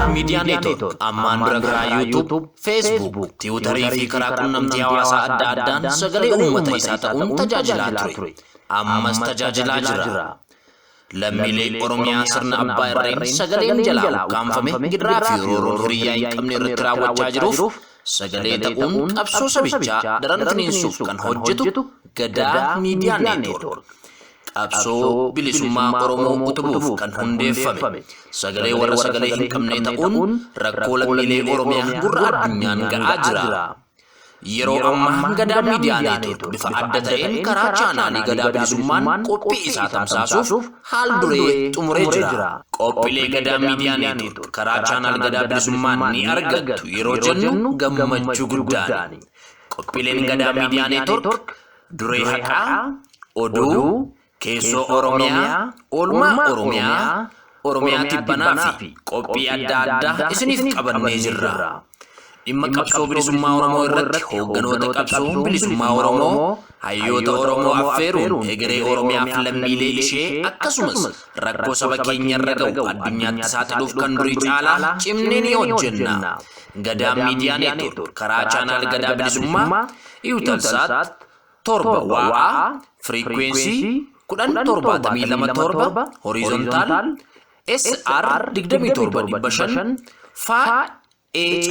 Gadaa Miidiyaa Neetwoork ammaan dura karaa YouTube, Facebook, Tiwutarii fi karaa qunnamtii hawaasaa adda addaan sagalee uummata isaa ta'uun tajaajilaa ture. Ammas tajaajilaa jira. Lammiilee Oromiyaa sirna abbaa irreen sagaleen jalaa ukkaamfame gidiraa fi roorroon hiriyyaa hin qabne irratti raawwachaa jiruuf sagalee ta'uun qabsoo sabichaa daran finiinsuuf kan hojjetu Gadaa Miidiyaa Neetwoork. Qabsoo bilisummaa Oromoo utubuuf kan hundeeffame sagalee warra sagalee hin qabnee ta'uun rakkoo lammiilee Oromiyaa gurra addunyaan ga'aa jira. Yeroo ammaa Gadaa Miidiyaa Neetwoork bifa adda ta'een karaa chaanaalii Gadaa Bilisummaan qophii isaa tamsaasuuf haal duree xumuree jira. Qophiilee Gadaa Miidiyaa Neetwoork karaa chaanaal Gadaa Bilisummaan ni argattu yeroo jennu gammachuu guddaani. Qophiileen Gadaa Miidiyaa Neetwoork Duree Haqaa, Oduu, Keessoo Oromiyaa, Oolmaa Oromiyaa, Oromiyaa Tibbanaa fi qophii adda addaa isiniif qabannee jirra. Dhimma qabsoo bilisummaa Oromoo irratti hoogganoota qabsoo bilisummaa Oromoo, hayyoota Oromoo affeeruun egeree Oromiyaaf lammiilee ishee akkasumas rakkoo saba keenya irra ga'u addunyaatti saaxiluuf kan durii caalaa cimnee ni hojjenna. Gadaa Miidiyaa Neetwoork karaa chaanaal Gadaa Bilisummaa Eutelsat 7 waa'aa frequency 10 72 7 horizontal SR 27 500 fa EC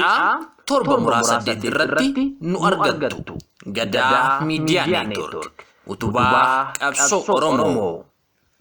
7 muraa 8 irratti nu argattu. Gadaa Miidiyaa Neetwoork utubaa qabsoo Oromoo.